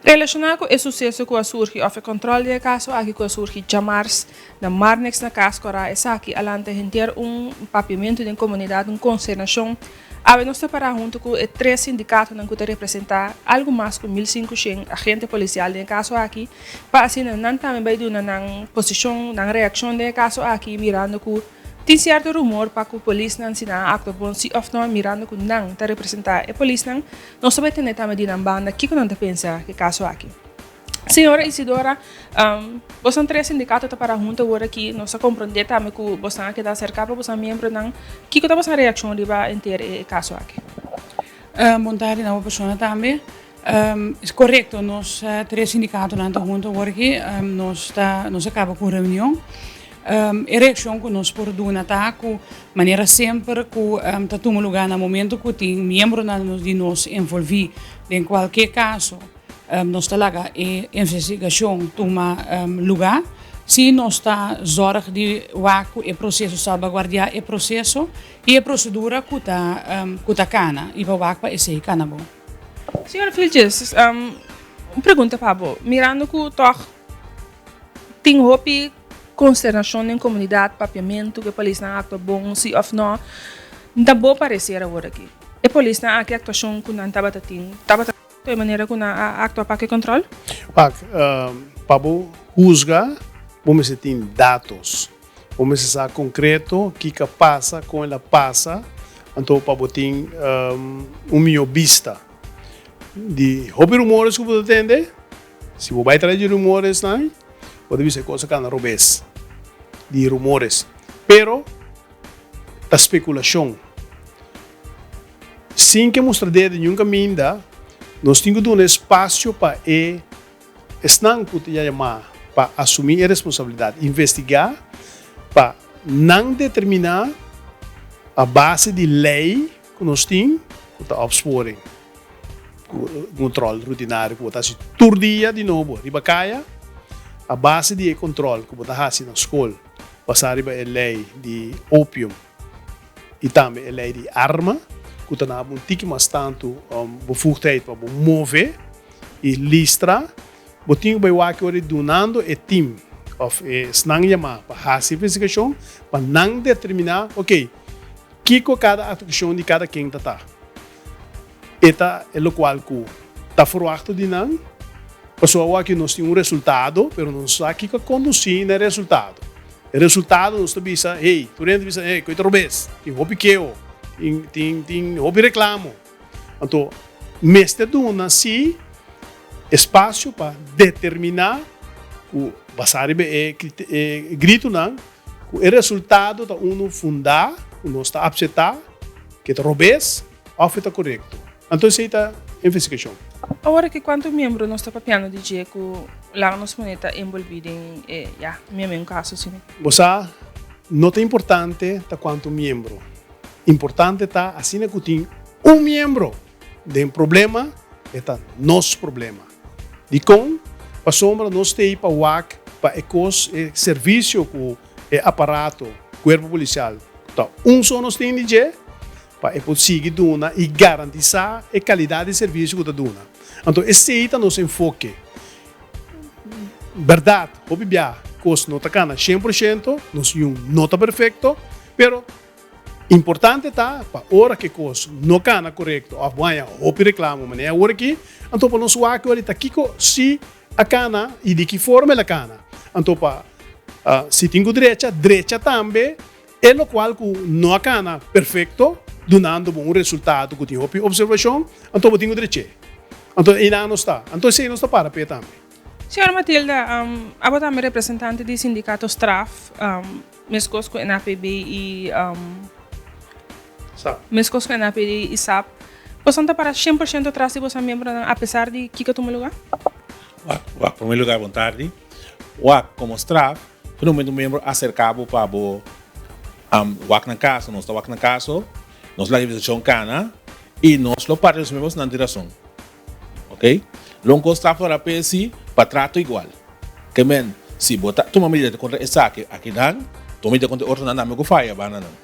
Relashoná ku e suseso ku a surgi òf e kòntròl di e kaso aki ku a surgi djamars na Marnix na Cas Cora esaki a lanta henter un papiamentu den komunidat, un konsternashon. Awe nos ta pará huntu ku e tres sindikatonan ku ta representá algu mas ku 1500 agente polisial den e kaso aki pa asina nan tambe bai duna nan posishon, nan reakshon den e kaso aki mirando ku tin sierto rumor pa ku polisnan si nan a aktua bon si òf no mirando ku nan ta representá e polisnan. Nos ta bai tende tambe di nan banda kiko nan ta pensa ku e kaso aki. Señora Isidora, bosan tres sindikato ta para huntu awor aki. Nos a komprondé tambe ku bosan a keda aserká pa bosan miembronan. Kiko ta bosan reakshon riba henter e kaso aki? Bon tardi na bo persona tambe. Es korekto, nos tres sindikatonan ta huntu awor aki. Nos ta, nos a kaba ku un reunion. E reakshon ku nos por duna ta ku manera semper ku ta tuma lugá na momento ku tin miembronan di nos envolví den kualke kaso, nos ta laga e investigashon tuma lugá. Si nos ta zòrg di wak ku e proseso salbaguardiá e proseso i e prosedura ku ta ku ta kana i pa wak pa esei kana bon. Señor Vilches, un pregunta pa bo. Mirando ku tòg tin hopi konsternashon den komunidat, papiamentu ku e polisnan a aktua bon si òf nò, ta bo pareser awor aki e polisnan aki aktuashon ku nan tabata tin tabata E manera ku nan a aktua pa ku e kòntròl? Wak, pa bo husga, bo mester tin datos. Bo mester sa konkreto kiko a pasa, kon el a pasa, anto pa bo tin un mihó bista. Di hopi rumores ku bo ta tende, si bo bai tras di rumoresnan, bo ta bisa e kos a kana robes di rumores. Pero ta spekulashon. Sin ke mustra dedo niun kaminda, nos tin ku duna espasio pa e esnan ku ta yamá pa asumí e responsabilidat, investigá pa nan determiná a base di lei ku nos tin ku ta opsporing, kontrol rutinario ku bo ta hasi tur dia di nobo riba kaya, a base di e kontrol ku bo ta hasi na skol basá riba e lei di opium. I tambe e lei di arma ku ta na bo un tiki mas tantu bevoegdheid pa bo move i listra. Bo tin ku bai wak ora di dunando e tim òf e esnan yamá pa hasi investigashon pa nan determiná oke kiko kada akshon di kada ken ta ta. E ta e lokual ku ta ferwachto di nan, pasobra awor aki nos tin un resultado, pero nos no sa kiko a kondusí na e resultado. E resultado nos ta bisa, hey, tur hende ta bisa, hey, koe ta robes, tin hopi keho, tin, tin, tin hopi reklamo. Anto, mester duna si espasio pa determiná ku basá riba e e gritonan, ku e resultado ta unu fundá, ku nos ta apseptá, ke ta robes, Of e ta korekto? Anto esei ta investigashon. Awor aki kuantu miembro nos ta papiando di dje ku laga nos pone ta enbolbí den e ya miembro un kaso asina? Bo sa, no ta importante ta kuantu miembro. Importante ta asina ku tin un miembro den problema, e ta nos problema. Dikon? Pasobra nos ta ei pa wak pa e kos, e servisio ku e aparato, kuerpo polisial, ta un so nos tin di dje. Pa e por sigui duna i garantisá e kalidat di servisio ku ta duna. Anto esei ta nos enfoke. Bèrdat, hopi bia kos no ta kana 100%, nos yun no ta perfekto, pero importante ta pa ora ku e kos no kana korekto òf bo haña hopi reklamo manera awor aki, anto pa nos wak ora ta kiko si a kana i di ki forma el a kana. Anto pa si tin ku drecha, drecha tambe. E lokual ku no a kana perfekto, dunando bo un resultado ku tin hopi opservashon, anto bo tin ku drech'é. Anto einan nos ta. Anto esei nos ta para p'e tambe. Señora Matilda, abo tambe representante di sindikato Straf, meskos ku NAPB i Sap. Meskos ku NAPD i sap. Boso ta para 100% tras di boso miembronan apesar di kiko tuma lugá? Wak, wak, promé lugá bon tardi. Wak, komo Straf, Tur momento un miembro acerca bo pa bo wak nan caso, nos ta wak nan caso, nos laga investigacion cana y nos lo papia nos miembros nan tin razon. Ok? Lo un cos ta for a pesi pa trato igual. Ke men si bo ta tuma medida contra esaki akinan, tuma medida contra e otronan tambe cu faya banda nan.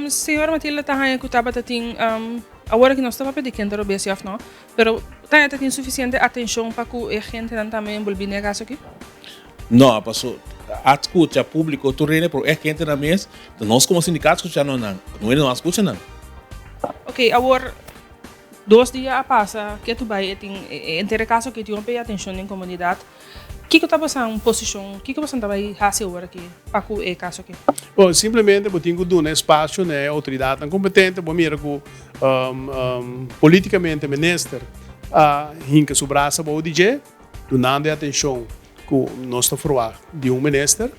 Señor Matilda ta haña ku tabata tin, awor aki nos ta papia di ken ta robes si òf no, pero ta haña ta tin sufisiente atenshon pa ku e gentenan tambe enbolbí den e kaso aki? No, paso a skucha públiko tur hende, pero e gentenan mes, ta nos komo sindikato skucha no nan, no hende no a skucha nan. Oke, awor dos dia a pasa, ketu bai e tin e henter e kaso aki tin hopi atenshon den komunidat. Kiko ta boso posishon? Kiko boso ta bai hasi awor aki pa ku e kaso aki? Bon, simplemente bo tin ku duna espasio na e outoridatnan kompetente. Bo mira ku politikamente minister a hinka su brasa bou di dje, dunando e atenshon ku nos ta ferwagt di un minister.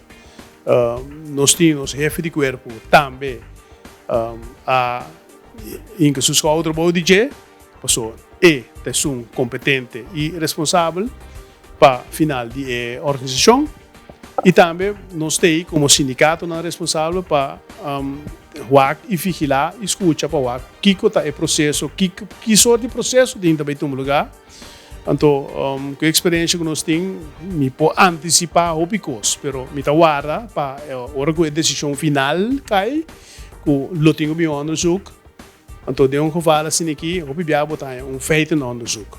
Nos tin nos hefe di kuerpo tambe a hinka su skouder bou di dje. Paso e ta esun kompetente i responsabel pa final di e organisashon i tambe nos ta ei komo sindikatonan responsabel pa wak i vigilá i skucha pa wak kiko ta e proseso, ki sort di proseso tin ta bai tuma lugá. Anto ku e eksperensia ku nos tin mi por antisipá hopi kos, pero mi ta warda pa ora ku e desishon final kai ku lo tin ku bin un onderzoek. Anto den un geval asina aki, hopi biaha bo ta haña un feitenonderzoek.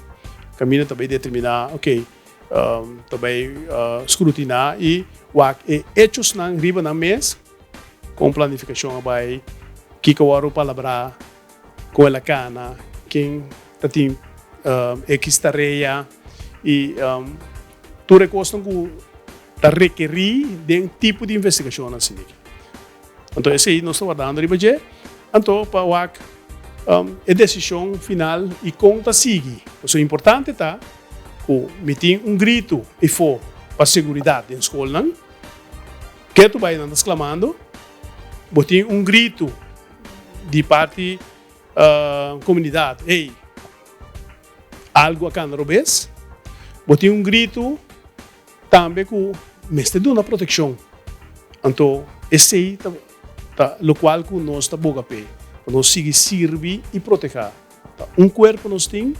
Kaminda ta bai determiná, oke, ta bai skrutiná i wak e echosnan riba nan mes, kon planifikashon a bai, kiko a wòrdu palabrá, kon el a kana, ken ta tin ekis tarea i tur e kosnan ku ta rekerí den tipo di investigashonnan asina aki. Anto esei nos ta wardando riba dje, anto pa wak e desishon final i kon ta sigui. Pasobra importante ta ku mi tin un gritu efo pa seguridat den skolnan, ketu bai nan ta sklamando, bo tin un gritu di parti komunidat, hey, algu a kanda robes, bo tin un gritu Tambe ku mester duna protekshon. Anto esei ta ta lokual ku nos ta boga p'e, pa nos sigui sirbi i protehá. Ta un kuerpo nos tin,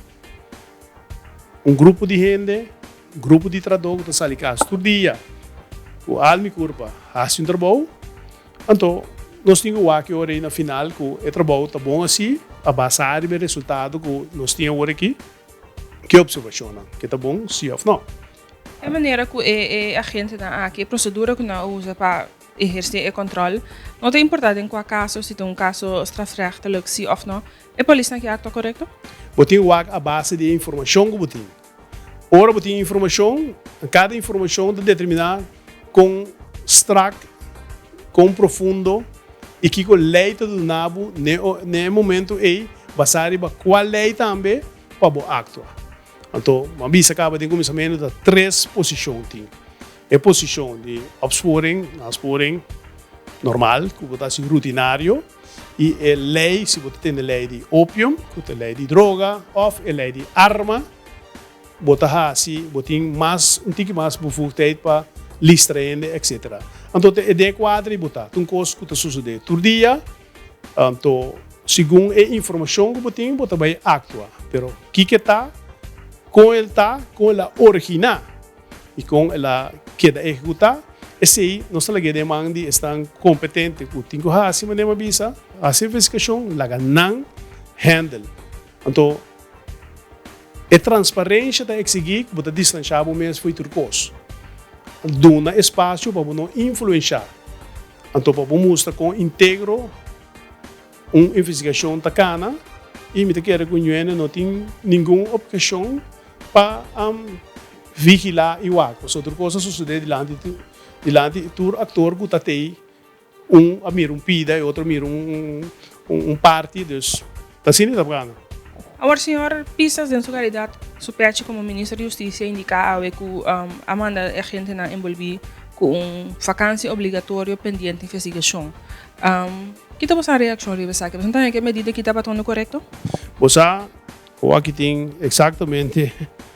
un grupo di hende, grupo di trahadó ku ta sali kas tur dia ku alma i kurpa hasi un trabou. Anto nos tin ku wak e ora ei na final ku e trabou ta bon hasi a basá riba e resultado ku nos tin awor aki. Ke observashonnan? Ke ta bon, si òf nò? E manera ku e e agentenan aki, e prosedura ku nan a usa pa ehersé e kòntròl, no ta importá den kua kaso, si ta un kaso strafrechtelijk si òf nò, e polisnan ke aktua korekto? Bo tin wak a base di e informashon ku bo tin. Ora bo tin informashon, kada informashon ta determiná kon strak, kon profundo i kiko lei ta duna bo n'e e momento ei, basá riba kua lei tambe pa bo aktua. Anto, bo a bisa kaba den kuminsamentu ta tres posishon tin. E posishon di opsporing, nasporing, normal, ku bo ta hasi rutinario, i e lei, si bo ta tende lei di opium, ku ta lei di droga, òf e lei di arma, bo ta hasi, bo tin mas, un tiki mas bevoegdheid pa listra hende, etcetera. Anto, te e den e kuadra ei bo ta. Ta un kos ku ta sosodé tur dia. Anto, segun e informashon ku bo tin, bo ta bai aktua. Pero kiko e ta, kon el ta, kon el a originá i kon el a keda ehekutá, esei nos ta lag'é den man di esnan kompetente ku tin ku hasi manera mi a bisa, hasi investigashon, laga nan handle. Anto, e transparensha ta eksigí ku bo ta distanshá bo mes for di tur kos. Duna espasio pa bo no influenshá. Anto pa bo mustra kon integro un investigashon ta kana i mi ta kere ku Ñuene no tin ningun obheshon pa vigilá i wak. Pasobra tur kos a sosodé dilanti dilanti tur aktor ku ta tei un a mira un pida e otro a mira un parti dus ta asina ta kana. Awor señor Pisas den su kalidat su pechi komo minister di hustisia indiká awe ku a manda e agentenan enbolbí ku un vakansi obligatorio pendiente investigashon. Ki ta boso reakshon riba esaki? Boso ta haña ku e medida aki tabata unu korekto? Bo sa ku aki tin eksaktamente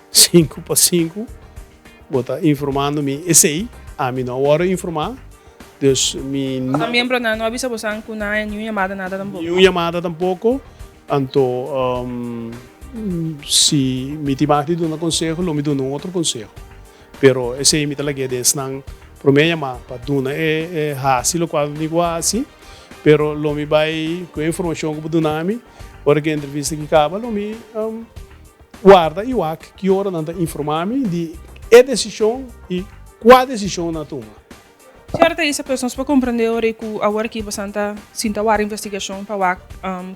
sinku pa sinku. Bo ta informando mi esey, ami no a worde informa, dus mi no. Nan miembronan no a bisa bosan cu nan a niun yamada nada tampoco? Niun yamada tampoco, anto si mi tin mag di duna conseho lo mi duna un otro conseho, pero esey mi ta lag'e den esnan prome yama pa duna e haci locual mi cu haci. Pero lo mi bai ku e informashon ku bo duna mi, ora ku e entrevista aki kaba lo mi warda i wak ki ora nan ta informa mi di e desishon i kua desishon nan a tuma. Señora Thaisa, pues nos por comprende ora cu awor aki bosan ta sinta wak investigacion pa wak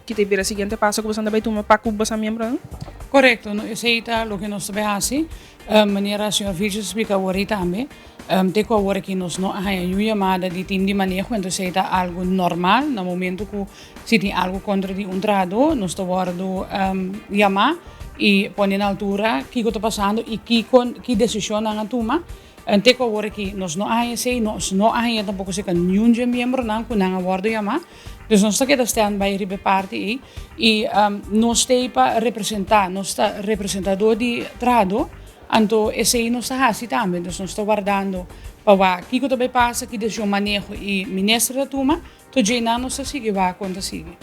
ki ta bira e siguiente paso cu bosan ta bay tuma pa cu bosan miembronan? Corecto, no, esey ta loke nos ta bay haci. Manera señor Vilches a splica awor ey tambe, te cu awor aki nos no a haya niun yamada di team di maneho, entonces esey ta algo normal na momento cu si tin algo contra di un trahador nos ta wordo yama y pone na altura kico ta pasando y kico ki decision nan a tuma. En te ku awor aki nos no a haña esei, nos no a haña tampoko serka niun dje miembronan ku nan a wòrdu yamá. Dus nos ta keda stand by riba e parti ei i nos ta ei pa representá, nos ta representadó di trahadó, anto esei nos ta hasi tambe. Dus nos ta wardando pa wak kiko ta bai pasa, ki desishon maneho i minister ta tuma. To djeinan nos ta sigui wak kon ta sigui.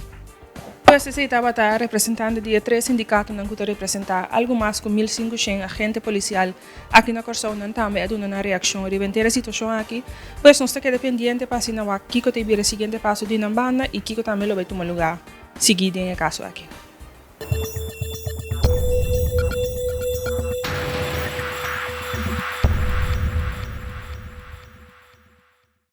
Pues esei tabata representante di e tres sindikatonan ku ta representá algu mas ku 1500 agente polisial aki na Kòrsou. Nan tambe a duna nan reakshon riba henter e situashon aki. Pues nos ta keda pendiente pa asina wak kiko ta e bira e siguiente paso di nan banda i kiko tambe lo bai tuma lugá sigui den e kaso aki.